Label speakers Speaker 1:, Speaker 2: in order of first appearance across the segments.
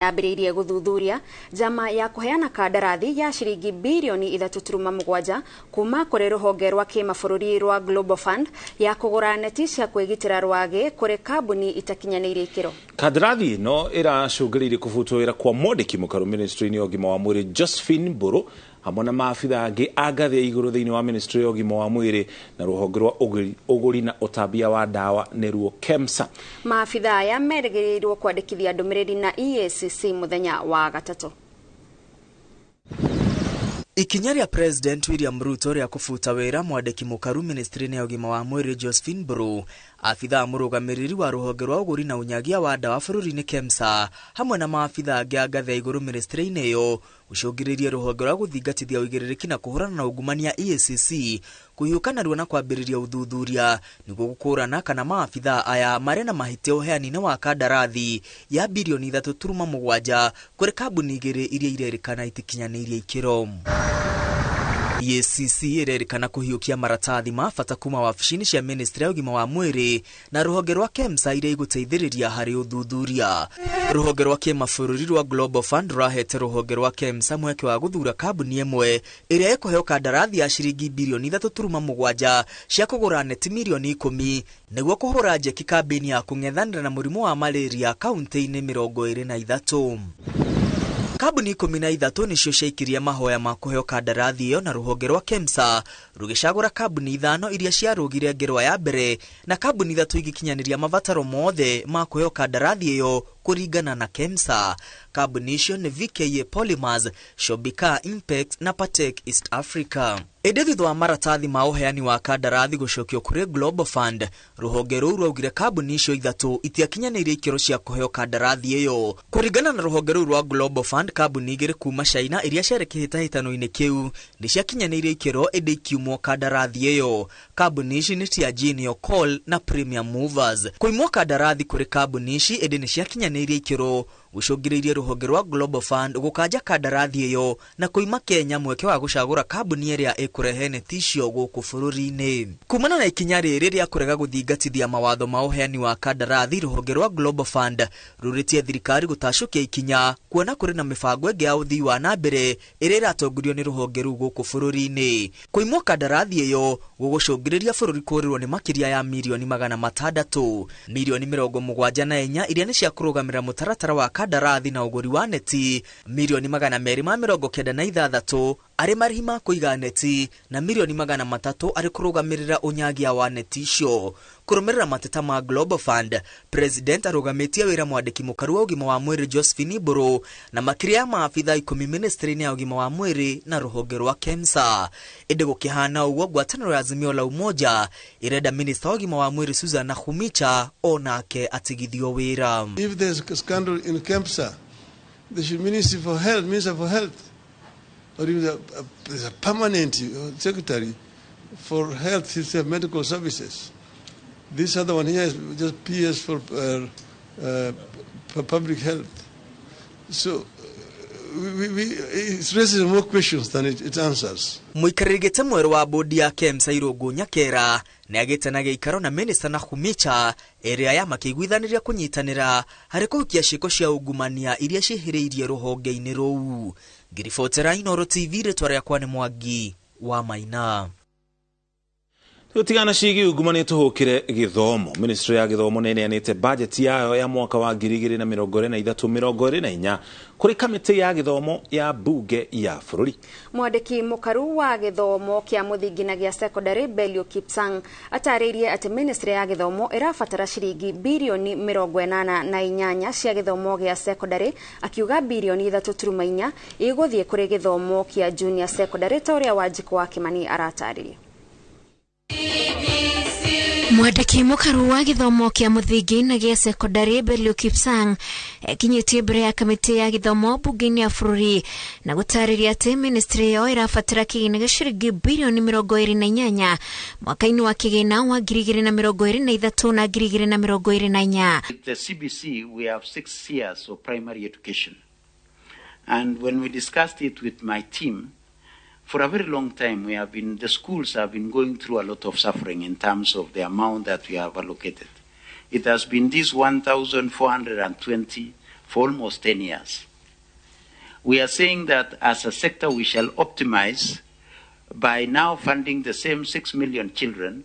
Speaker 1: Yambĩrĩirie gũthuthuria njama ya kũheana kandarathi ya ciringi birioni 3.7 kuma kũrĩ rũhonge rwa kĩmabũrũri rwa Global Fund ya kũgũra neti cia kwĩgitĩra rwagĩ kũrĩ kambuni itakinyanĩirie ikĩro.
Speaker 2: Kandarathi ĩno ĩracũngĩrĩirie kũbutwo wĩra kwa mwandĩki mũkaru ministry-inĩ ya ũgima wa mwĩrĩ Josephine Mbũrũ hamwe na maabitha angĩ a ngathĩ ya igũrũ thĩinĩ wa ministry ya ũgima wa mwĩrĩ na rũhonge rwa ũgũri na ũtambia wa ndawa nĩruo KEMSA.
Speaker 1: Maabitha aya merĩgĩrĩirwo kwandĩkithia ndũmĩrĩri na EACC mũthenya wa gatatũ.
Speaker 3: Ikinya rĩa President William Ruto rĩa kũbuta wĩra mwandĩki mũkaru ministry-inĩ ya ũgima wa mwĩrĩ Josephine Mbũrũ, abithaa mũrũgamĩrĩri wa rũhonge rwa ũgũri na ũnyagia wa ndawa bũrũri-inĩ KEMSA hamwe na maabitha angĩ a ngathĩ ya igũrũ ministry-inĩ ĩyo gũcũngĩrĩirie rũhonge rwa gũthingatithia ũigĩrĩrĩki na kũhũrana na ungumania EACC kũhiũka narua na kwambĩrĩria ũthuthuria nĩguo gũkũrana kana maabitha aya marĩ na mahĩtia ũheani-inĩ wa kandarathi ya birioni 3.7 kũrĩ kambuni igĩrĩ iria irerĩkana itikinyanĩirie ikĩro. EACC ĩrerĩkana kũhiũkia maratathi ma bata kuma wabici-inĩ cia ministry ya ũgima wa mwĩrĩ na rũhonge rwa KEMSA iria igũteithĩrĩria harĩ ũthuthuria. Rũhonge rwa kĩmabũrũri rwa Global Fund rũrahete rũhonge rwa KEMSA mweke wa gũthura kambuni ĩmwe ĩrĩa ĩkũheo kandarathi ya ciringi birioni 3.7 cia kũgũra neti mirioni 10 nĩguo kũhũra njeki kambĩini ya kũng'ethanĩra na mũrimũ wa malaria kaunti-inĩ 23. Kambuni 13 nĩcio ciaikirie mahoya ma kũheo kandarathi ĩyo na rũhonge rwa KEMSA rũgĩcagũra kambuni 5 iria ciarũgire ngerwa ya mbere na kambuni 3 igĩkinyanĩria mabataro mothe ma kũheo kandarathi ĩyo kũringana na KEMSA. Kambuni icio nĩ VKA Polymers, Shobika Impex na Patek East Africa. Ĩndĩ thutha wa maratathi ma ũheani wa kandarathi gũcokio kũrĩ Global Fund, rũhonge rũu rwaugire kambuni icio 3 itiakinyanĩirie ikĩro cia kũheo kandarathi ĩyo. Kũringana na rũhonge rũu rwa Global Fund, kambuni 2 kuma China iria ciarĩ kĩhĩtahĩtano-inĩ kĩu nĩ ciakinyanĩirie ikĩro ĩndĩ ikiumwo kandarathi ĩyo. Kambuni ici nĩ cia Genio Call na Premium Movers. Kũimwo kandarathi kũrĩ kambuni ici ĩndĩ nĩ ciakinyanĩirie ikĩro gũcũngĩrĩirie rũhonge rwa Global Fund gũkanja kandarathi ĩyo na kũima Kenya mweke wa gũcagũra kambuni ĩrĩa ĩkũrehe neti icio gũkũ bũrũri-inĩ. Kumana na ikinya rĩrĩ rĩa kũrega gũthingatithia mawatho ma ũheani wa kandarathi, rũhonge rwa Global Fund rũrĩtie thirikari gũtacũkia ikinya kuona kũrĩ na mĩbango ĩngĩ ya ũthii wa na mbere ĩrĩa ĩratongorio nĩ rũhonge rũu gũkũ bũrũri-inĩ. Kũimwo kandarathi ĩyo gũgũcũngĩrĩria bũrũri kũũrĩrwo nĩ makĩria ya mirioni 600, mirioni 74 iria nĩ cia kũrũgamĩrĩra mũtaratara wa kandarathi na ũgũri wa neti, mirioni 296 arĩ marĩhi ma kũiga neti na mirioni 300 arĩ kũrũgamĩrĩra ũnyagia wa neti icio. Kũrũmĩrĩra mateta ma Global Fund, President arũgamĩtie wĩra mwandĩki mũkaru wa ũgima wa mwĩrĩ Josephine Mbũrũ na makĩria ya maabitha 10 ministry-inĩ ya ũgima wa mwĩrĩ na rũhonge rwa KEMSA. Ĩndĩ gũkĩhana ũguo, ngwatanĩro ya Azimio la Umoja ĩrenda minister wa ũgima wa mwĩrĩ Susan Nakhumicha onake atigithio wĩra.
Speaker 4: If there's a scandal in KEMSA, there should Ministry for Health, Minister for Health, or even there's a permanent secretary for health, medical services. This other one here is just PS for public health. So it raises more questions than it answers.
Speaker 3: Mũikarĩri gĩtĩ mwerũ wa bodi ya KEMSA Irũngũ Nyakera nĩ agĩte na gĩikaro na Minister Nakhumicha ĩrĩa ya makĩiguithanĩria kũnyitanĩra harĩ kũhukia ciĩko cia ungumania iria ciĩhĩrĩirie rũhonge-inĩ rũu. Ngiribotera Inooro TV, rĩtwa rĩakwa nĩ Mwangi wa Maina.
Speaker 2: Tũtigana ciĩgiĩ ungumania tũhũkĩre gĩthomo. Ministry ya gĩthomo nĩ ĩneanĩte bajeti yayo ya mwaka wa 2023-2024 kũrĩ kamĩtĩ ya gĩthomo ya bunge ya bũrũri.
Speaker 1: Mwandĩki mũkaru wa gĩthomo kĩa mũthingi na gĩa secondary Belio Kipsang atarĩirie atĩ ministry ya gĩthomo ĩrabatara ciringi birioni 88 cia gĩthomo gĩa secondary, akiuga birioni 3.4 igũthiĩ kũrĩ gĩthomo kĩa junior secondary ta ũrĩa Wanjikũ wa Kimani aratarĩria.
Speaker 5: Mwandĩki mũkaru wa gĩthomo kĩa mũthingi na gĩa secondary Belio Kipsang ekinyĩtie mbere ya kamĩtĩ ya gĩthomo bunge-inĩ ya bũrũri na gũtarĩria atĩ ministry ĩyo ĩrabatara kĩgĩna gĩa ciringi birioni 28 mwaka-inĩ wa kĩgĩna wa 2023 na 2024.
Speaker 6: The CBC, we have 6 years of primary education, and when we discussed it with my team, for a very long time, the schools have been going through a lot of suffering in terms of the amount that we have allocated. It has been this 1,420 for almost 10 years. We are saying that as a sector we shall optimize by now funding the same 6 million children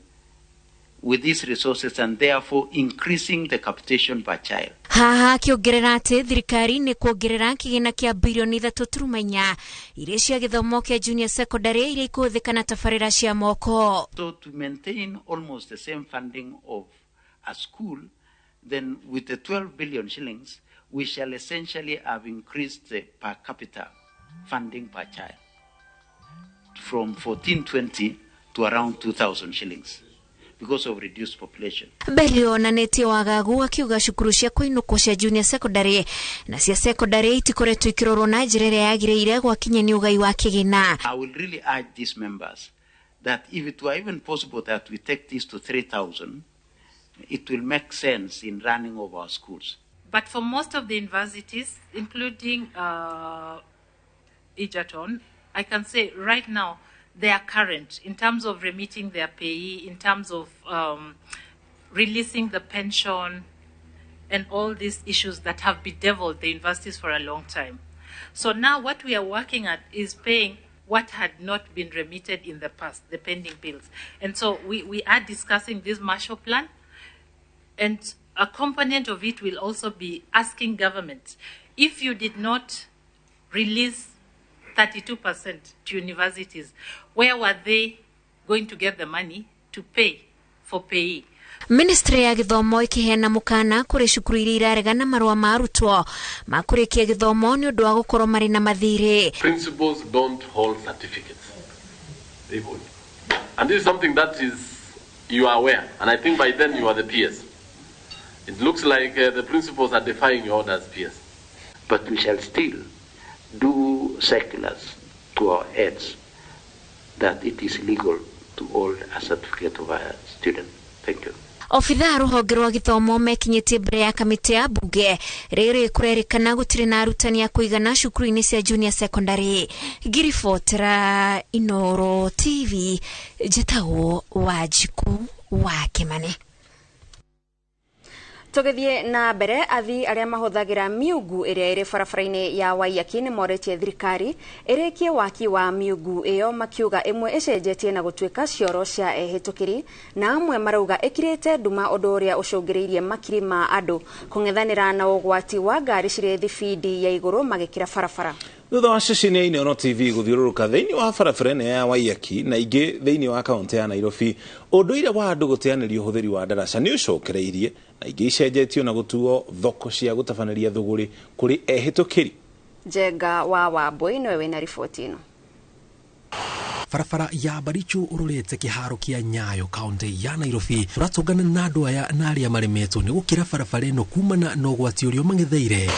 Speaker 6: with these resources and therefore increasing the capitation per child.
Speaker 5: Haha akĩongerera atĩ thirikari nĩ kuongerera kĩgĩna kĩa birioni 3.4 iria cia gĩthomo kĩa junior secondary iria ikũhũthĩka na tabarĩra cia moko.
Speaker 6: So to maintain almost the same funding of a school, then with the 12 billion shillings, we shall essentially have increased the per capita funding per child from 1420 to around 2,000 shillings because of reduced population.
Speaker 5: Belio onanĩtie wagagu akiuga cukuru cia kũinũkwo cia junior secondary na cia secondary itikoretwo ikĩrorwo na njĩra ĩrĩa yagĩrĩire gwakinya nĩ ũgai wa kĩgĩna.
Speaker 6: I will really urge these members that if it were even possible that we take this to 3,000, it will make sense in running of our schools.
Speaker 7: But for most of the universities, including Egerton, I can say right now they are current in terms of remitting their payee, in terms of releasing the pension, and all these issues that have bedeviled the universities for a long time. So now what we are working at is paying what had not been remitted in the past, the pending bills. And so we are discussing this Marshall Plan, and a component of it will also be asking government, if you did not release 32% to universities, where were they going to get the money to pay for payee?
Speaker 5: Ministry ya gĩthomo ĩkĩheana mũkana kũrĩ cukuru iria iraregana marũa ma arutwo ma kũrĩkia gĩthomo nĩ ũndũ wa gũkorwo marĩ na mathirĩ.
Speaker 8: Principals don't hold certificates. They hold. And this is something that is, you are aware, and I think by then you are the PS. It looks like the principals are defying your orders, PS.
Speaker 6: But we shall still do circulars to our heads that it is legal to hold a certificate of a student. Thank you.
Speaker 5: Obithaa rũhonge rwa gĩthomo mekinyĩtie mbere ya kamĩtĩ ya mbunge rĩrĩ kũrerĩkana gũtirĩ na arutani a kũigana cukuru-inĩ cia junior secondary. Ngiribotera Inoro TV, njĩtagwo Wanjikũ wa Kĩmani.
Speaker 1: Tũgĩthiĩ na mbere, athii arĩa mahũthagĩra miungu ĩrĩa ĩrĩ barabara-inĩ ya Waiyaki nĩ morĩtie thirikari ĩrĩkie waki wa miungu ĩyo, makiuga ĩmwe ĩcenjetie na gũtuĩka cioro cia ehĩtũkĩri, na amwe marauga ĩkirĩte nduma, ũndũ ũrĩa ũcũngĩrĩirie makiri ma andũ kũng'ethanĩra na ũgwati wa ngari cirĩ thibindi ya igũrũ magĩkĩra barabara.
Speaker 2: Thutha wa ceceni ya Inooro TV gũthiũrũrũka thĩinĩ wa barabara ĩno ya Waiyaki na ingĩ thĩinĩ wa kaũntĩ ya Nairobi, ũndũire wa andũ gũteanĩria ũhũthĩri wa ndaraca nĩ ũcokereirie na ingĩ icenjetio na gũtuo thoko cia gũtabanĩria thũgũrĩ kũrĩ ehĩtũkĩri.
Speaker 1: Njenga wa Wambui nĩwe wĩna riboti ĩno.
Speaker 9: Barabara ya Barichu ũrorete kĩharo kĩa Nyayo kaunti ya Nairobi, tũratũngana na andũ aya na arĩa maremetwo nĩ gũkĩra barabara ĩno kumana na ũgwati ũrĩa ũmang'etheire.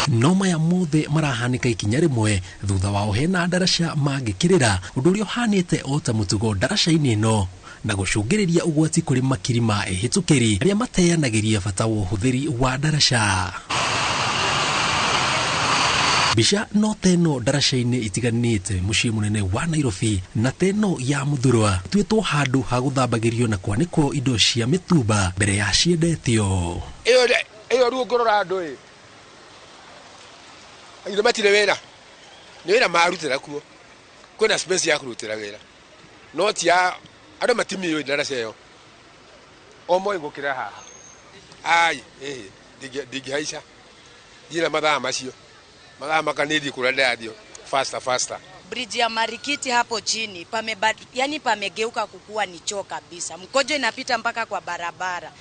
Speaker 9: No maya mothe marahanĩka ikinya rĩmwe thutha wao hena ndaraca mangĩkĩrĩra, ũndũ ũrĩa ũhanĩte o ta mũtugo ndaraca-inĩ ĩno na gũcũngĩrĩria ũgwati kũrĩ makiri ma ehĩtũkĩri arĩa mateanagĩria bata wa ũhũthĩri wa ndaraca. Mbica no teno ndaraca-inĩ itiganĩte mũciĩ mũnene wa Nairobi na teno ya Muthurwa tuĩtwo handũ ha gũthambagĩrio na kwanĩkwo indo cia mĩtumba mbere ya ciendetio.
Speaker 10: Ĩyo rĩu ũngĩrora andũ ĩ ithe matirĩ wĩra, nĩ wĩra marutĩra kuo, kwĩna space ya kũrutĩra wĩra, no ti ya andũ matimĩũĩ ndaraca ĩyo, o moĩ gũkĩra haha. Ai ndingĩhaica thiĩ na mathaa macio, mathaa makanĩthiĩ kũrĩa ndĩrathiĩ faster faster.
Speaker 11: Bridge ya Marikiti hapo chini yani pamegeuka kukua ni choo kabisa, mkojo inapita mpaka kwa barabara.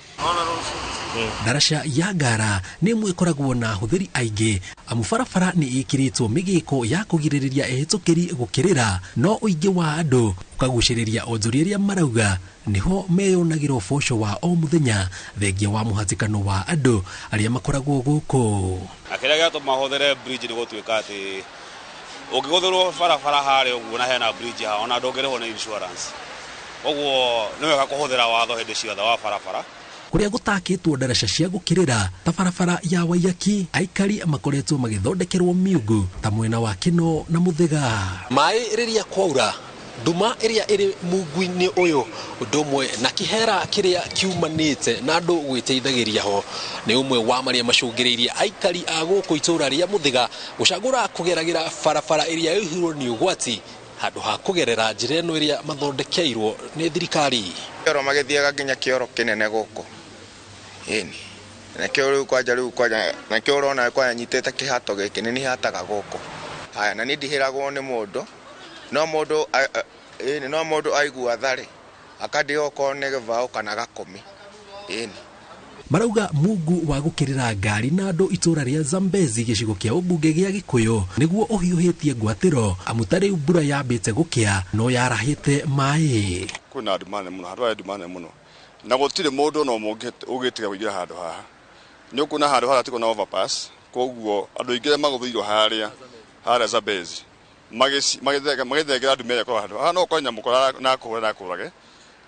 Speaker 9: Ndaraca ya Ngara nĩ ĩmwe ĩkoragwo na ahũthĩri aingĩ amu barabara nĩ ĩkĩrĩtwo mĩgĩko ya kũgirĩrĩria ehĩtũkĩri gũkĩrĩra, no ũingĩ wa andũ ũkagucĩrĩria onjoria arĩa marauga nĩho meyonagĩra ũboco wa o mũthenya thengia wa mũhatĩkano wa andũ arĩa makoragwo gũkũ.
Speaker 12: Na kĩrĩa gĩatũma hũthĩre bridge nĩ gũtuĩka atĩ ũngĩgũthĩrwo barabara harĩa ũguo na hena bridge haha ona ndũngĩrĩhwo nĩ insurance, koguo nĩ wega kũhũthĩra watho hĩndĩ ciothe wa barabara.
Speaker 9: Kũrĩa gũtakĩtwo ndaraca cia gũkĩrĩra ta barabara ya Waiyaki, aikari makoretwo magĩthondekerwo miungu ta mwena wa Kĩno na Mũthĩga. Maĩ rĩrĩa kwaura Nduma ĩrĩa ĩrĩ mungu-inĩ ũyũ ũndũ ũmwe na kĩhera kĩrĩa kiumanĩte na andũ gwĩteithagĩria ho nĩ ũmwe wa marĩa macũngĩrĩirie aikari a gũkũ itũra rĩa Mũthĩga gũcagũra kũgeragĩra barabara ĩrĩa ĩihũirwo nĩ ũgwati handũ ha kũgerera njĩra ĩno ĩrĩa mathondekeirwo nĩ thirikari.
Speaker 13: Kĩoro magĩthiaga nginya kĩoro kĩnene gũkũ. Ĩni. Nakĩo rĩu kwanja rĩu kwanja nakĩo ũrona kwanja nyitĩte kĩhato gĩkĩ nĩ hataga gũkũ. Haya na niĩ ndihĩragwo nĩ mũndũ no mũndũ ĩni no mũndũ aigua tharĩ akandĩha okorwo nĩ gĩbaũ kana gakũmi. Ĩni.
Speaker 9: Marauga mungu wa gũkĩrĩra ngari na andũ itũra rĩa Zambezi gĩcigo kĩa ũmbunge gĩa Gĩkũyũ nĩguo ũhiũhĩtie ngwatĩro amu ta rĩu mbura yambĩte gũkĩa no yarahĩte maĩ.
Speaker 14: Kwĩna nduma nene mũno, handũ harĩa nduma nene mũno na gũtirĩ mũndũ ona ũmwe ũngĩtiga kũingĩra handũ haha. Nĩ ũkuona handũ harĩa hatirĩ na overpass, koguo andũ aingĩ arĩa magũthĩirwo harĩa harĩa Zambezi magĩthengera nduma ĩrĩa ĩkoragwo handũ haha, no ũkore nyamũ na akũhũre na akũrage,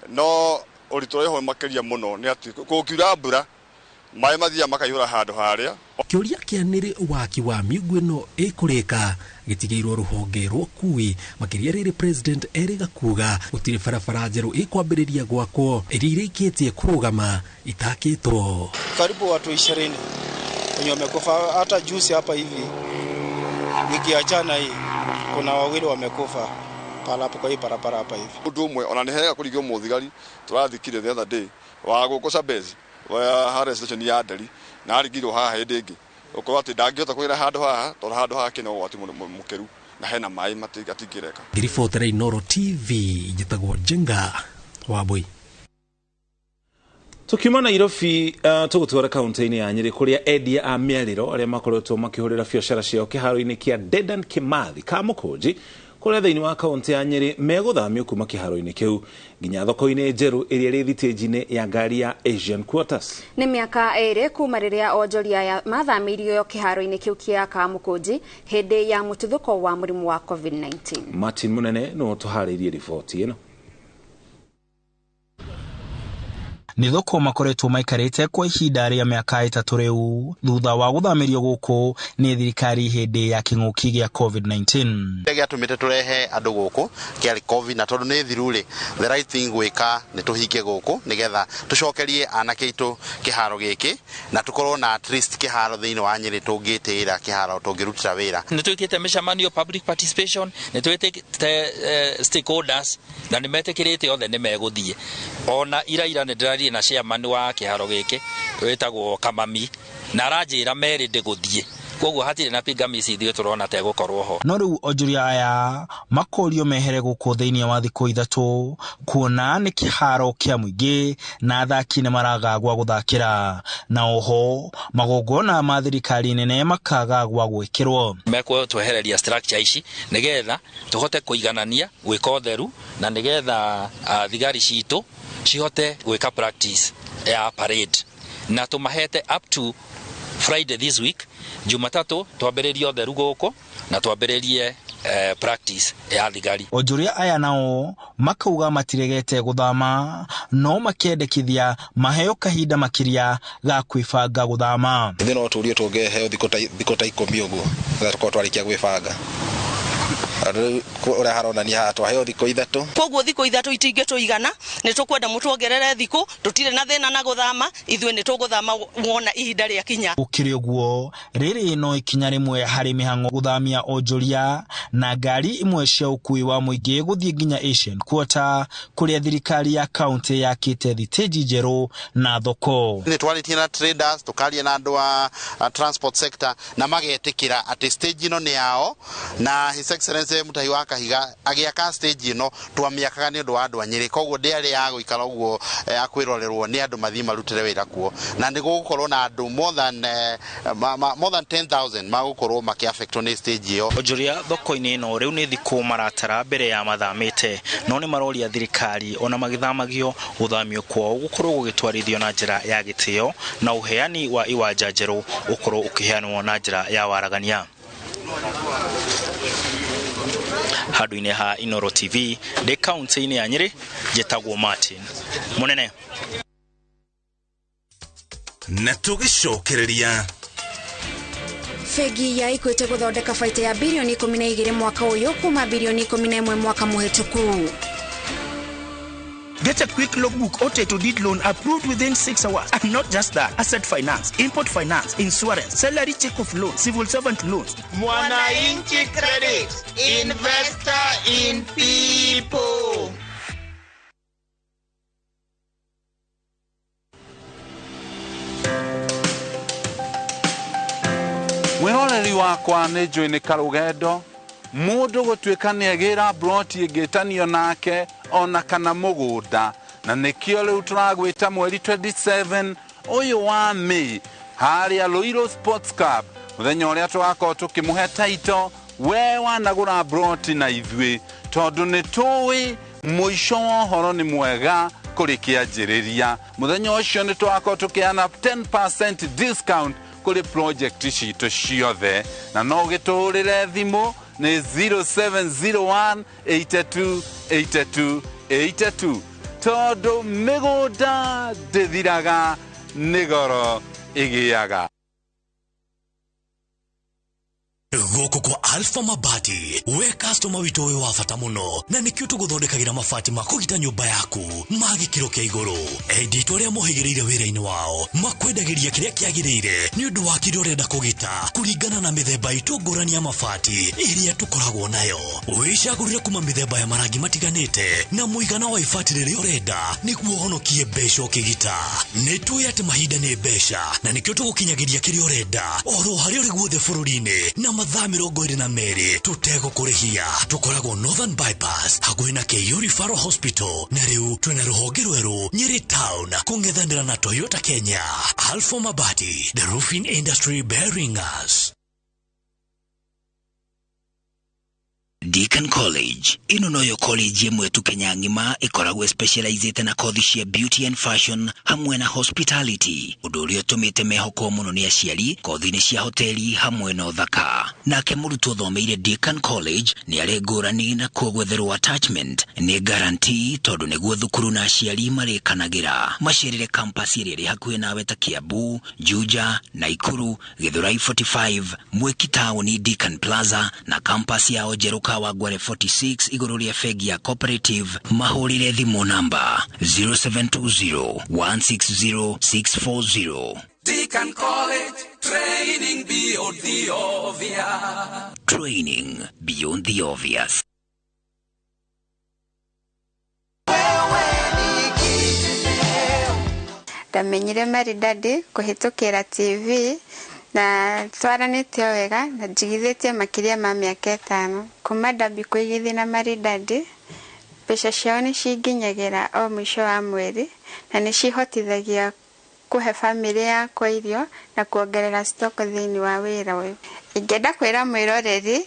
Speaker 14: no ũritũ ũrĩa ũho makĩria mũno nĩ atĩ kũngiura mbura maĩ mathiaga makaihũra handũ harĩa.
Speaker 9: Kĩũria kĩa nĩrĩ waki wa miungu ĩno ĩkũrĩka gĩtigĩirwo rũhonge rwa ũkui makĩria rĩrĩ President erĩga kuga gũtirĩ barabara njerũ ĩkwambĩrĩria gwakwo ĩrĩa irĩkĩtie kũrũgama itakĩtwo.
Speaker 15: Karibu watu 20 wenye wamekufa, hata juzi hapa hivi wiki ya jana hii kuna wawili wamekufa pala hapo kwa hii barabara hapa hivi.
Speaker 14: Ũndũ ũmwe ona nĩ hega kũringwo mũthigari tũrathikire the other day wa gũkũ Zambezi wa harĩa station ya Nderi na arigirwo haha hĩndĩ ĩngĩ ũkorwo atĩ ndangĩhota kũgera handũ haha tondũ handũ haha kĩna ũgwati mũkĩru na hena maĩ matingĩreka.
Speaker 9: Ngĩribotera Inooro TV njĩtagwo Njenga Wambui.
Speaker 2: Tukiuma Nairobi tũgũtwara kaunti-inĩ ya Nyĩrĩ kũrĩa endia a mĩarĩro arĩa makoretwo makĩhũrĩra biacara ciao kĩharo-inĩ kĩa Dedan Kimathi Kamũkũnji kũrĩa thĩinĩ wa kaunti ya Nyĩrĩ megũthamio kuma kĩharo-inĩ kĩu nginya thoko-inĩ njerũ ĩrĩa ĩrĩ thitĩnji-inĩ ya ngari ya Asian Quarters.
Speaker 1: Nĩ mĩaka ĩrĩ kuma rĩrĩa onjoria aya mathamĩirio kĩharo-inĩ kĩu kĩa Kamũkũnji hĩndĩ ya mũtuthũko wa mũrimũ wa COVID-19.
Speaker 2: Martin Munene nĩwe ũtũharĩirie riboti ĩno.
Speaker 16: Nĩ thoko makoretwo maikarĩte kwa ihinda rĩa mĩaka 3 rĩu thutha wa gũthamĩrio gũkũ nĩ thirikari hĩndĩ ya kĩng'ũki gĩa COVID-19.
Speaker 17: Kĩrĩa gĩatũmĩte tũrehe andũ gũkũ kĩarĩ COVID, na tondũ nĩ thiru rĩ, the right thing gwĩka nĩ tũhinge gũkũ nĩgetha tũcokerie anake aitũ kĩharo gĩkĩ na tũkorwo na at least kĩharo thĩinĩ wa Nyĩrĩ tũngĩtĩĩra kĩharo tũngĩrutĩra wĩra.
Speaker 18: Nĩ twĩkĩte mĩcemanio public participation, nĩ twĩtĩte stakeholders na nĩ metĩkĩrĩte othe nĩ megũthiĩ. Ona ira nĩ ndĩraria na chairman wa kĩharo gĩkĩ wĩtagwo Kamami na aranjĩra merĩ ndĩgũthiĩ, koguo hatirĩ na pingamizi ithuĩ tũrona ta ĩgũkorwo ho.
Speaker 16: No rĩu onjoria aya makorio mehere gũkũ thĩinĩ wa thikũ 3 kuona nĩ kĩharo kĩa mũingĩ na athaki nĩ maraga gwa gũthakĩra, na oho magongona ma thirikari nene makaga gwa gwĩkĩrwo.
Speaker 18: Mekũtwehereria structure ici nĩgetha tũhote kũiganania gwĩka ũtheru na nĩgetha thigari citũ cihote gwĩka practice ya parade, na tũmahete up to Friday this week. Jumatatu twambĩrĩrie ũtheru gũkũ na twambĩrĩrie practice ya thigari.
Speaker 16: Onjoria aya nao makauga matiregete gũthama no makendekithia maheo kahinda makĩria ga kwĩbanga gũthama.
Speaker 19: Ithuĩ no tũrie tũngĩheo thikũ ta 10 ũguo nĩgetha tũkorwo twarĩkia gwĩbanga. Ũrĩa haronania haha twaheo thikũ 3.
Speaker 20: Koguo thikũ 3 itingĩtũigana, nĩ tũkwenda mũtuongerere thikũ, tũtirĩ na thĩna na gũthama, ithuĩ nĩ tũgũthama wona ihinda rĩakinya.
Speaker 16: Gũkĩrĩ ũguo rĩrĩ no ikinya rĩmwe harĩ mĩhang'o gũthamia onjoria na ngari imwe cia ũkui wa mũingĩ gũthiĩ nginya Asian Quarter kũrĩa thirikari ya kaunti yakĩte thitĩnji njerũ na thoko.
Speaker 17: Nĩ twarĩtie na traders, tũkaria na andũ a transport sector na magetĩkĩra atĩ stage ĩno nĩ yao, na His Excellency Mutahi wa Kahiga agĩaka stage ĩno twamĩakaga nĩ ũndũ wa andũ a Nyĩrĩ, koguo ndĩarĩ ya gũikara ũguo ya kwĩrorerwo nĩ andũ mathiĩ marutĩre wĩra kuo, na nĩ gũgũkorwo na andũ more than 10,000 magũkorwo makĩaffectwo nĩ stage ĩyo.
Speaker 16: Onjoria thoko-inĩ ĩno rĩu nĩ thikũ maratara mbere ya mathamĩte, no nĩ maroria thirikari ona magĩthamagio gũthamio kwao gũkorwo gũgĩtwarithio na njĩra ya gĩtĩo na ũheani wa iwanja njerũ ũkorwo ũkĩheanwo na njĩra ya waragania. Handũ-inĩ ha Inooro TV ndĩ kaunti-inĩ ya Nyĩrĩ, njĩtagwo Martin Munene.
Speaker 21: Na tũgĩcokereria
Speaker 1: Bengi ya Equity gũthondeka baita ya birioni 12 mwaka ũyũ kuma birioni 11 mwaka mũhĩtũku.
Speaker 21: Get a quick logbook or title deed loan approved within 6 hours. And not just that, asset finance, import finance, insurance, salary check off loan, civil servant loans.
Speaker 22: Mwananchi Credit, investor in people.
Speaker 23: Mwiroreri wakwa nĩ njũĩ nĩ karũgendo mũndũ gũtuĩka nĩ agĩra broti ĩngĩtanio nake ona kana mũgũnda na nĩkĩo rĩu tũragwĩta mweri 27 ũyũ wa May harĩa Ruiru Sports Club mũthenya ũrĩa tũgakorwo tũkĩmũhe taito we wanagũra broti na ithuĩ tondũ nĩ tũĩ mũico wa ũhoro nĩ mwega kũrĩ kĩanjĩrĩria mũthenya ũcio nĩ tũgakorwo tũkĩheana 10% discount kũrĩ project citũ ciothe na no ũgĩtũhũrĩre thimũ nĩ 0701 82 82 82 tondũ mĩgũnda ndĩthiraga nĩ goro ĩgĩaga.
Speaker 24: Gũkũ kwa Alpha Mabati we customer witũ ũyũ wa bata mũno na nĩkĩo tũgũthondekagĩra mabati ma kũgita nyũmba yaku ma gĩkĩro kĩa igũrũ. Endi itũ arĩa mohĩgĩrĩire wĩra-inĩ wao makwendagĩria kĩrĩa kĩagĩrĩire nĩ ũndũ wa kĩrĩa ũrenda kũgita kũringana na mĩthemba itũ ngũrani ya mabati ĩrĩa tũkoragwo nayo. Wĩcagũrĩre kuma mĩthemba ya marangi matiganĩte na mũigana wa ibati rĩrĩa ũrenda nĩguo ũhonokie mbeca ũkĩgita. Nĩ tũĩ atĩ mahinda nĩ mbeca na nĩkĩo tũgũkinyagĩria kĩrĩa ũrenda oro harĩa ũrĩ guothe bũrũri-inĩ na mathaa 22 tũtegũkũrĩhia. Tũkoragwo Northern Bypass hakuhĩ na KU Referral Hospital na rĩu twĩna rũhonge rwerũ Nyeri Town kũng'ethanĩra na Toyota Kenya. Alpha Mabati, the roofing industry bearing us.
Speaker 25: Deacon College ino noyo college ĩmwe tu Kenya ng'ima ĩkoragwo specializĩte na kothi cia beauty and fashion hamwe na hospitality ũndũ ũrĩa ũtũmĩte mehokwo mũno nĩ aciari kothi-inĩ cia hoteli hamwe na ũthaka. Nake mũrutwo ũthomeire Deacon College nĩ arĩ ngũrani na kuo gwetherwo attachment nĩ guarantee tondũ nĩguo thukuru na aciari marĩkanagĩra. Macerere campus ĩrĩa ĩrĩ hakuhĩ nawe ta Kiambu, Juja, Naikuru, Githurai 45, Mwiki Town, Deacon Plaza na campus yao njerũ Kawangware 46 igũrũ rĩa bengi ya Cooperative. Mahũrĩre thimũ namba 0720 160 640.
Speaker 26: Deacon College, training beyond the obvious.
Speaker 25: Training beyond the obvious.
Speaker 27: Ndamenyire Maridadi kũhĩtũkĩra TV na twaranĩtie wega na njigithĩtie makĩria ma mĩaka 5 kuma ndambia kũigithia na Maridadi. Mbeca ciao nĩ cinginyagĩra o mũico wa mweri na nĩ cihotithagia kũhe bamĩrĩ yakwa irio na kuongerera stock thĩinĩ wa wĩra ũyũ. Ingĩenda kwĩra mwĩroreri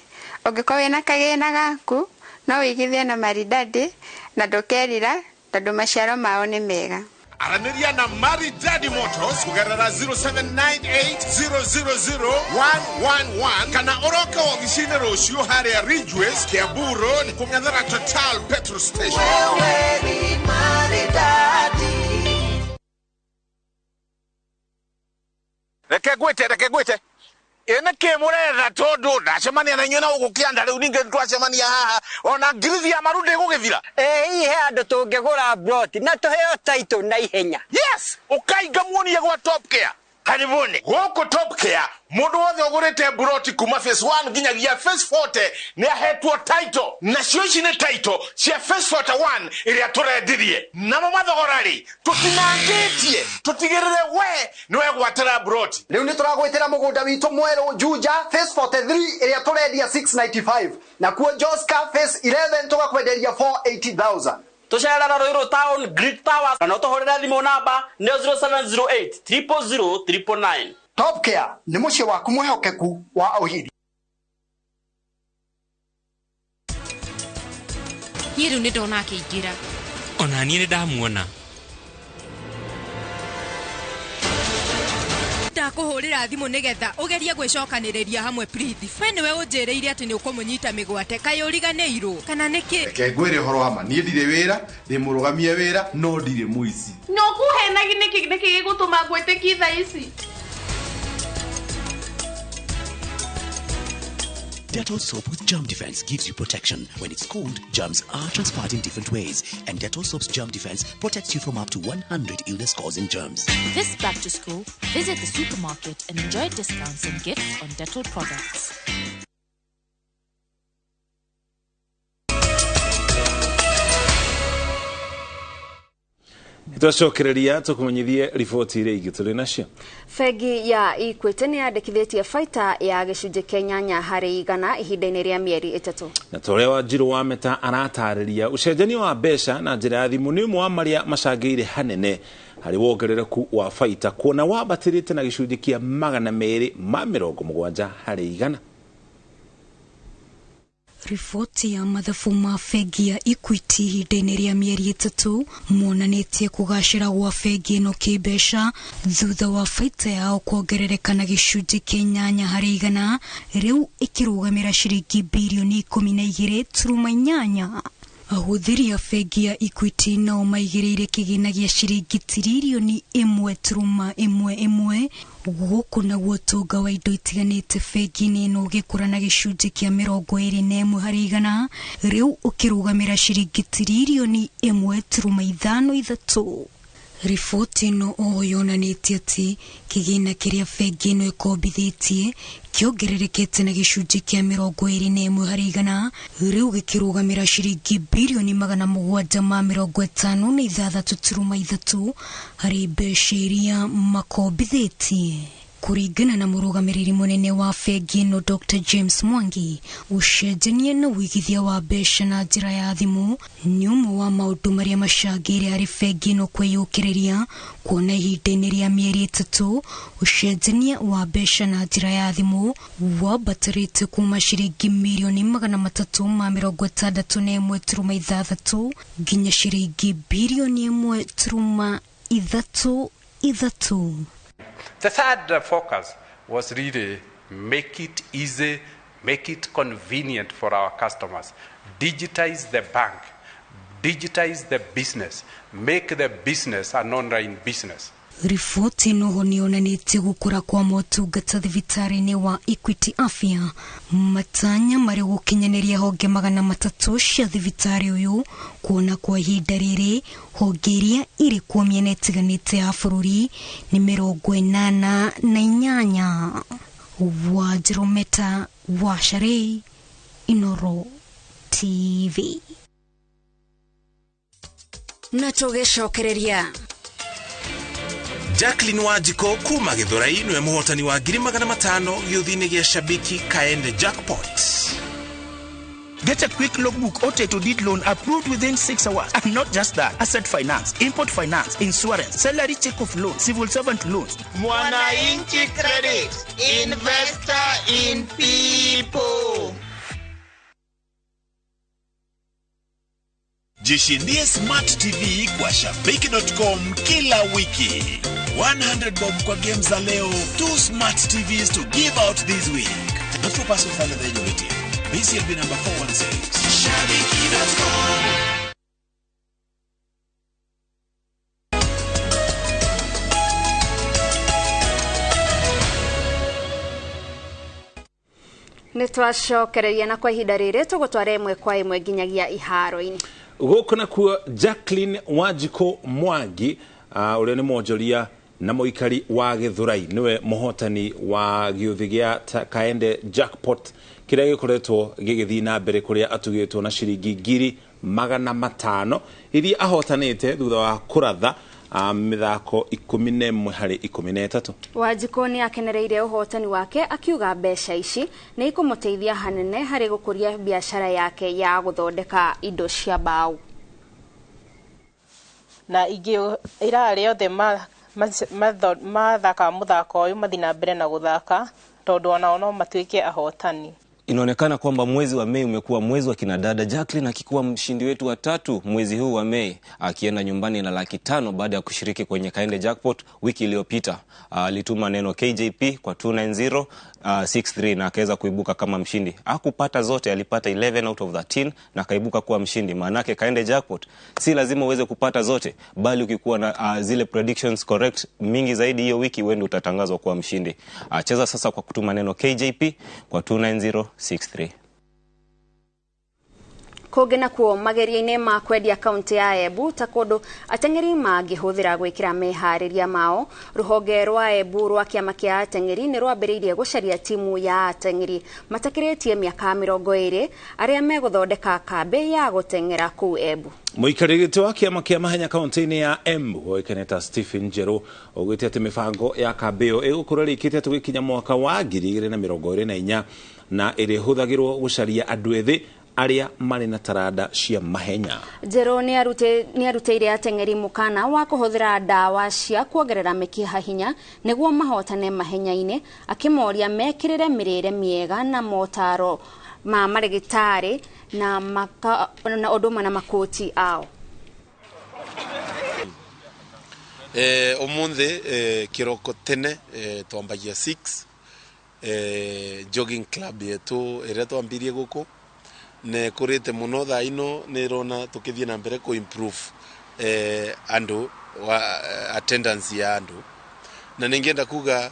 Speaker 27: ũngĩkorwo wĩna kagĩna gaku no wĩigithie na Maridadi na ndũkerira tondũ maciaro mao nĩ mega.
Speaker 28: Aranĩria na Maridadi Motors kũgerera 0798000111 kana ũroke wobici-inĩ rũciũ harĩa Ridgeways, Kiambu Road, kũng'ethera Total petrol station.
Speaker 26: Wewe ni Maridadi.
Speaker 28: Reke ngwĩte ĩ nĩkĩ mũretha tondũ ndacemania na inyuĩ na gũkũ kĩanda rĩu ningĩ twacemania haha ona ngirithi ya maru ndĩgũgĩthira.
Speaker 29: Ĩ hihi he andũ tũngĩgũra broti na tũheo title na ihenya.
Speaker 28: Yes, ũkainga muonie gwa Top Care. Karibuni gũkũ Top Care mũndũ wothe ũgũrĩte broti kuma phase 1 nginyagia phase 40 nĩ ahetwo title, nacio ici nĩ title cia phase 41 ĩrĩa tũrendirie. Namo mathogora rĩ tũtinangĩtie tũtigĩrĩre we nĩ wegwatĩra broti.
Speaker 30: Rĩu nĩ tũragwĩtĩra mũgũnda witũ mwerũ Juja phase 43 ĩrĩa tũrendia 695 nakuo Joska phase 11 tũgakwenderia 480,000.
Speaker 31: Tũcerera Ruiru Town Greek Towers kana ũtũhũrĩre thimũ namba nĩ 0708 000 999.
Speaker 30: Top Care nĩ mũciĩ waku mwĩhokeku wa ũhiri.
Speaker 32: Niĩ rĩu nĩ ndona akĩingĩra.
Speaker 33: Ona niĩ nĩ ndamuona.
Speaker 32: Ndakũhũrĩra thimũ nĩgetha ũgerie gwĩcokanĩrĩria hamwe Priti. We nĩwe ũnjĩrĩire atĩ nĩ ũkũmũnyita mĩgwate kaĩ ũriganĩirwo kana nĩkĩ?
Speaker 34: Reke ngwĩre ũhoro wa ma, niĩ ndirĩ wĩra, ndĩ mũrũgamie wĩra no ndirĩ mũici.
Speaker 35: No kũhenagi nĩkĩ gĩgũtũma ngwĩtĩkie thaa ici?
Speaker 24: Dettol soap with germ defense gives you protection. When it's cold, germs are transferred in different ways, and Dettol soap's germ defense protects you from up to 100 illness-causing germs.
Speaker 2: This back to school, visit the supermarket and enjoy discounts and gifts on Dettol products.
Speaker 23: Twacokereria tukumenyithie riboti iria ingĩ tũrĩ nacio.
Speaker 1: Bengi ya Equity nĩ yandĩkithĩtie baita ya gĩcunjĩ kĩa 8% ihinda-inĩ rĩa mĩeri 3.
Speaker 23: Na ta ũrĩa Wanjiru wa Meta aratarĩria, ũcenjania wa mbeca na njĩra ya thimũ nĩ ũmwe wa marĩa macangĩire hanene harĩ wongerereku wa baita, kuona wambatĩrĩte na gĩcunjĩ kĩa 270%.
Speaker 3: Riboti ya mathabu ma bengi ya Equity ihinda-inĩ rĩa mĩeri 3 monanĩtie kũgacĩra gwa bengi ĩno kĩmbeca thutha wa baita yao kuongerereka na gĩcunjĩ kĩa 8% rĩu ĩkĩrũgamĩra ciringi birioni 12.8. Ahũthĩri a bengi ya Equity nao maigĩrĩire kĩgĩna gĩa ciringi tiririoni 1.11 gũkũ naguo ũtonga wa indo itiganĩte bengi-inĩ ĩno ũgĩkũra na gĩcunjĩ kĩa 21% rĩu ũkĩrũgamĩra ciringi tiririoni 1.53. Riboti ĩno oho yonanĩtie atĩ kĩgĩna kĩrĩa bengi ĩno ĩkombithĩtie kĩongererekete na gĩcunjĩ kĩa 21% rĩu gĩkĩrũgamĩra ciringi birioni 756.3 harĩ mbeca iria makombithĩtie. Kũringana na mũrũgamĩrĩri mũnene wa bengi ĩno Dr. James Mwangi, ũcenjania na ũigithia wa mbeca na njĩra ya thimũ nĩ ũmwe wa maũndũ marĩa macangĩire harĩ bengi ĩno kwĩyũkĩrĩria, kuona ihinda-inĩ rĩa mĩeri 3 ũcenjania wa mbeca na njĩra ya thimũ wambatĩrĩte kuma ciringi mirioni 361.6 nginya ciringi birioni 1.33.
Speaker 4: The third focus was really make it easy, make it convenient for our customers. Digitize the bank, digitize the business, make the business an online business.
Speaker 3: Riboti ĩno nĩ yonanĩtie gũkũra kwa motungata thibitarĩ-inĩ wa Equity Afya, matanya marĩ gũkinyanĩria honge 300 cia thibitarĩ ũyũ, kuona kwa ihinda rĩrĩ honge iria irĩ kuo mĩena ĩtiganĩte ya bũrũri nĩ 88. Wanjiru Meta, Wacharĩ, Inooro TV.
Speaker 1: Na tũgĩcokereria
Speaker 5: Jacqueline Wanjiko kuma Githurai niwe muhotani wa 500,000 gĩũthi-inĩ gĩa Shabiki Kaende Jackpot.
Speaker 21: Get a quick logbook or title deed loan approved within 6 hours. And not just that, asset finance, import finance, insurance, salary check off loan, civil servant loans.
Speaker 22: Mwananchi Credit, investor in people.
Speaker 6: Jishindie Smart TV kwa Shabiki.com kila wiki. 100 bob kwa games za leo, 2 Smart TVs to give out this week. Not for persons under the age of 18. BCLB number 416. Shabiki.com.
Speaker 1: Nĩ twacokereria na kwa ihinda rĩrĩ tũgũtwara ĩmwe kwa ĩmwe nginyagia iharo-inĩ.
Speaker 23: Gũkũ nakuo Jacqueline Wanjiko Mwangi ũrĩa nĩ mwonjoria na mũikari wa Githurai nĩwe mũhotani wa gĩũthi gĩa Kaende Jackpot kĩrĩa gĩkoretwo gĩgĩthiĩ na mbere kũrĩa atugĩtwo na ciringi 500,000 iria ahotanĩte thutha wa kũratha mĩthako 11 harĩ 13.
Speaker 1: Wanjikũ nĩ akenereire ũhotani wake akiuga mbeca ici nĩ ikũmũteithia hanene harĩ gũkũria biacara yake ya gũthondeka indo cia mbaũ.
Speaker 7: Na ingĩ ira arĩa othe mathakaga mũthako ũyũ mathiĩ na mbere na gũthaka tondũ onao no matuĩke ahotani.
Speaker 8: Inaonekana kwamba mwezi wa Mei umekuwa mwezi wa kinadada. Jacqueline akikuwa mshindi wetu wa 3 mwezi huu wa Mei, akienda nyumbani na 500,000 baada ya kushiriki kwenye Kaende Jackpot wiki iliyopita. Alituma neno KJP kwa 290 6-3 na akaweza kuibuka kama mshindi. Hakupata zote, alipata 11 out of 13 na akaibuka kuwa mshindi. Maanake Kaende Jackpot si lazima uweze kupata zote, bali ukikuwa na zile predictions correct mingi zaidi hiyo wiki, wewe ndio utatangazwa kuwa mshindi. Cheza sasa kwa kutuma neno KJP kwa 29063.
Speaker 1: Kũngĩ nakuo mageria-inĩ ma kwendia kaunti ya Embu ta kũndũ ateng'eri mangĩhũthĩra gwĩkĩra meharĩria mao, rũhonge rwa Embu rwa kĩama kĩa ateng'eri nĩ rwambĩrĩirie gũcaria timu ya ateng'eri matakĩrĩtie mĩaka 20 arĩa megũthondeka kambĩ ya gũteng'era kũu Embu.
Speaker 5: Mũikarĩri gĩtĩ wa kĩama kĩa mahenya kaunti-inĩ ya Embu ũĩkaine ta Stephen Njerũ augĩte atĩ mĩbango ya kambĩ ĩyo ĩgũkorwo ĩrĩkĩte tũgĩkinya mwaka wa 2024 na ĩrĩhũthagĩrwo gũcaria andũ ethĩ arĩa marĩ na taranda cia mahenya.
Speaker 1: Njerũ nĩ arutĩire ateng'eri mũkana wa kũhũthĩra ndawa cia kuongerera mĩkiha hinya nĩguo mahotane mahenya-inĩ, akĩmoria mekĩrĩre mĩrĩre mĩega na motaro ma marĩgĩtarĩ na ũndũ ũmwe na makoti ao.
Speaker 9: Ũmũthĩ kĩroko tene twambagia 6 jogging club yetu ĩrĩa twambirie gũkũ ne kurite muno thaa ino nirona tukithie na mbere ku improve andu wa attendance ya andu na ningienda kuga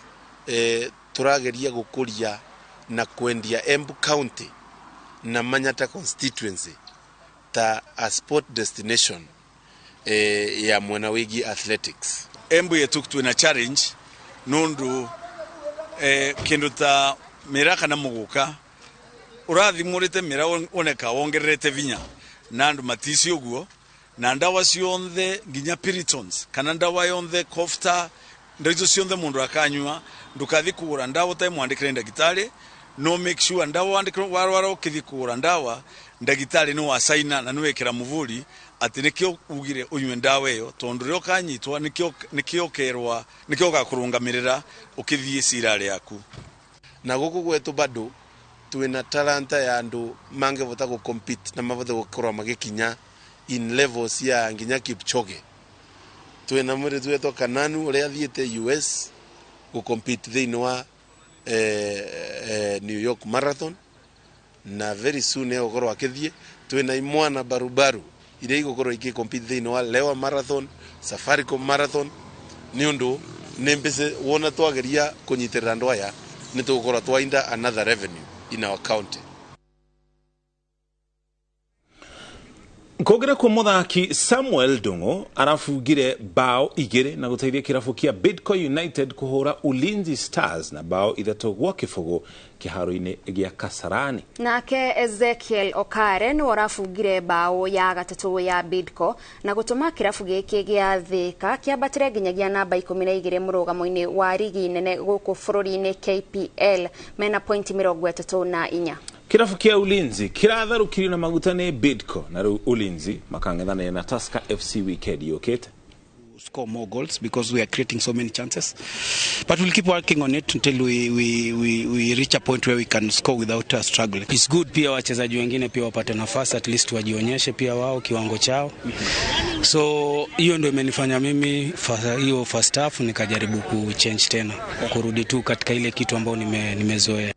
Speaker 9: turageria gukuria na kwendia Embu County na Manyata constituency ta a sport destination ya mwena wigi athletics.
Speaker 10: Embu yetu twina challenge nundu kindu ta miraka na muguka urathimurite mira oneka wongererete vinya na andu matici uguo na ndawa cionthe nginya Piritons kana ndawa yonthe kofta ndawa cionthe mundu akanyua ndukathi kugura ndawa utai mwandikire ndagitari no make sure ndawa wandikire warwara ukithi kugura ndawa ndagitari ni wasaina na niwekera muvuri ati nikio ugire unywe ndawa iyo tondu rio kanyitwa nikio kerwa nikio gakurungamirira ukithie cira riaku.
Speaker 9: Na guku gwetu bado twina talanta ya andu mangevota go compete na mavote gukorwa magikinya in levels ya nginya Kipchoge. Twina mwiri twetwo Kananu uria athiite US go compete thiini wa New York Marathon na very soon egukorwo akithie. Twina imwana barubaru iria igukorwo iki compete thiini wa Lewa Marathon, Safaricom Marathon ni undu ni mbese wona twageria kunyitirira andu aya ni tugukorwo twainda another revenue in our county.
Speaker 5: Kũngĩra kwa mũthaki Samuel Ndung'u arabungire bao 2 na gũteithia kĩrabu kĩa Bidco United kũhũra Ulinzi Stars na bao 3-0 kĩharo-inĩ gĩa Kasarani.
Speaker 1: Nake Ezekiel Okare nĩwe ũrabungire bao ya 3 ya Bidco na gũtũma kĩrabu gĩkĩ gĩa Thika kĩambatĩre nginyagia namba 12 mũrũgamo-inĩ wa rigi nene gũkũ bũrũri-inĩ KPL mena pointi 34.
Speaker 5: Kirabu kia Ulinzi kiratharũkirio na maguta nĩ Bidco na rĩu Ulinzi makang'ethanĩra na Tusker FC weekend yũkĩte.
Speaker 11: Score more goals because we are creating so many chances, but we'll keep working on it until we reach a point where we can score without struggling.
Speaker 12: It's good pia wachezaji wengine pia wapate nafasi, at least wajionyeshe pia wao kiwango chao. So hiyo ndio imenifanya mimi hiyo first half nikajaribu ku change tena, kurudi tu katika ile kitu ambayo nimezoea.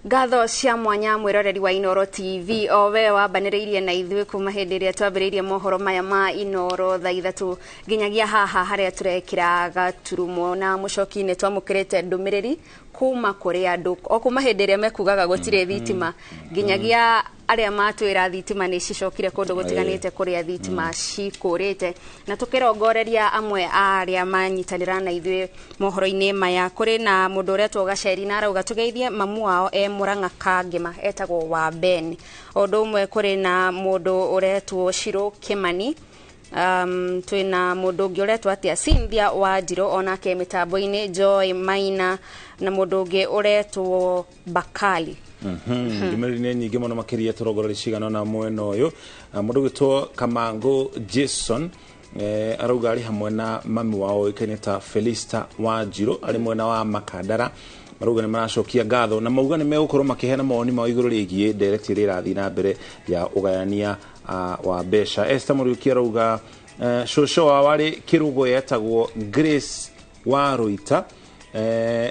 Speaker 1: Ngatho cia mwanya mwiroreri wa Inooro TV o we wambanĩrĩirie na ithuĩ kuma hĩndĩ ĩrĩa twambĩrĩirie mohoro maya ma Inooro thaa 3 nginyagia haha harĩa tũrekĩra gaturumo na mũcoki-inĩ twamũkĩrĩte ndũmĩrĩri kuma kũrĩ andũ o kuma hĩndĩ ĩrĩa mekugaga gũtirĩ thitima nginyagia arĩa matwĩra thitima nĩ cicokire kũndũ gũtiganĩte kũrĩa thitima cikũrĩte na tũkĩrongoreria amwe a arĩa manyitanĩra na ithuĩ mohoro-inĩ maya kũrĩ na mũndũ ũretwo Gaceri na arauga tũgeithie mamu wao e Murang'a Kangĩma etagwo wa Ben. Ũndũ ũmwe kũrĩ na mũndũ ũretwo Shiro Kimani, twĩna mũndũ ũngĩ ũretwo atĩa Cynthia Wanjirũ onake mĩtambo-inĩ, Joy Maina na mũndũ ũngĩ ũretwo Bakali.
Speaker 5: Ndũmĩrĩri nĩ nyingĩ mũno makĩria tũrongoreria cigana na mwena ũyũ. Mũndũ ũgwĩtwo Kamango Jason arauga arĩ hamwe na mami wao ũĩkaine ta Felista Wanjirũ arĩ mwena wa Makandara. Marauga nĩ maracokia ngatho na mauga nĩ megũkorwo makĩheana mawoni mao igũrũ rĩgiĩ ndereti ĩrĩa ĩrathiĩ na mbere ya ũgayania wa mbeca. Esther Mũriũki arauga cũcũ wao arĩ Kĩrũgũ yetagwo Grace wa Rũita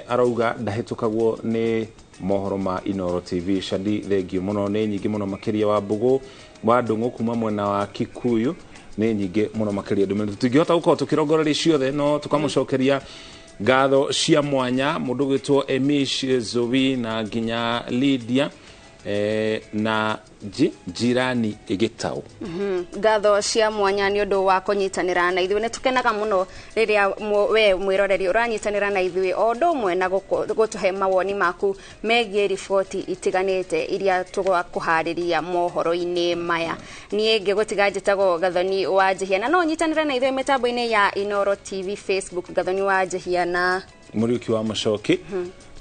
Speaker 5: Arauga ndahĩtũkagwo nĩ mohoro ma Inoro TV. Shadi, thengio mũno, nĩ nyingĩ mũno makĩria. Wa Mbũgũ wa Ndũng'ũ kuma mwena wa Kikuyu, nĩ nyingĩ mũno makĩria ndũmĩrĩri. Tũtingĩhota gũkorwo tũkĩrongoreria ciothe, no tũkamũcokeria ngatho cia mwanya mũndũ gwĩtwo Emish Zowi na nginya Lydia na jirani Gĩtaũ.
Speaker 1: Ngatho cia mwanya nĩ ũndũ wa kũnyitanĩra na ithuĩ. Nĩ tũkenaga mũno rĩrĩa we mwĩroreri ũranyitanĩra na ithuĩ, o ũndũ ũmwe na gũtũhe mawoni maku megiĩ riboti itiganĩte iria tũgakũharĩria mohoro-inĩ maya. Niĩ ngĩgũtiga njĩtagwo Gathoni wa Njihia, na no ũnyitanĩre na ithuĩ mĩtambo-inĩ ya Inoro TV Facebook, Gathoni wa Njihia na
Speaker 5: Mũriũki wa Mũcoki.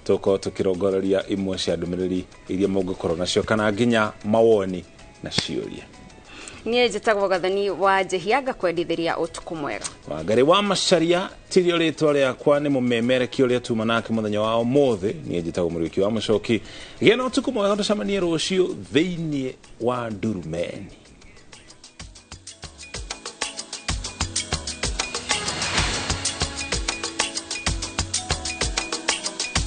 Speaker 5: Tũkorwo tũkĩrongoreria imwe cia ndũmĩrĩri iria mũngĩkorwo nacio kana nginya mawoni na ciũria.
Speaker 1: Niĩ njĩtagwo Gathoni wa Njihia, ngakwendithĩria ũtukũ mwega.
Speaker 5: Wangari wa Macaria tirio rĩtwa rĩakwa, nĩ mũmemerekia ũrĩa tuma nake mũthenya wa ũmũthĩ. Niĩ njĩtagwo Mũriũki wa Mũcoki. Gĩa na ũtukũ mwega, tũcemanie rũciũ thĩinĩ wa Ndurumeni.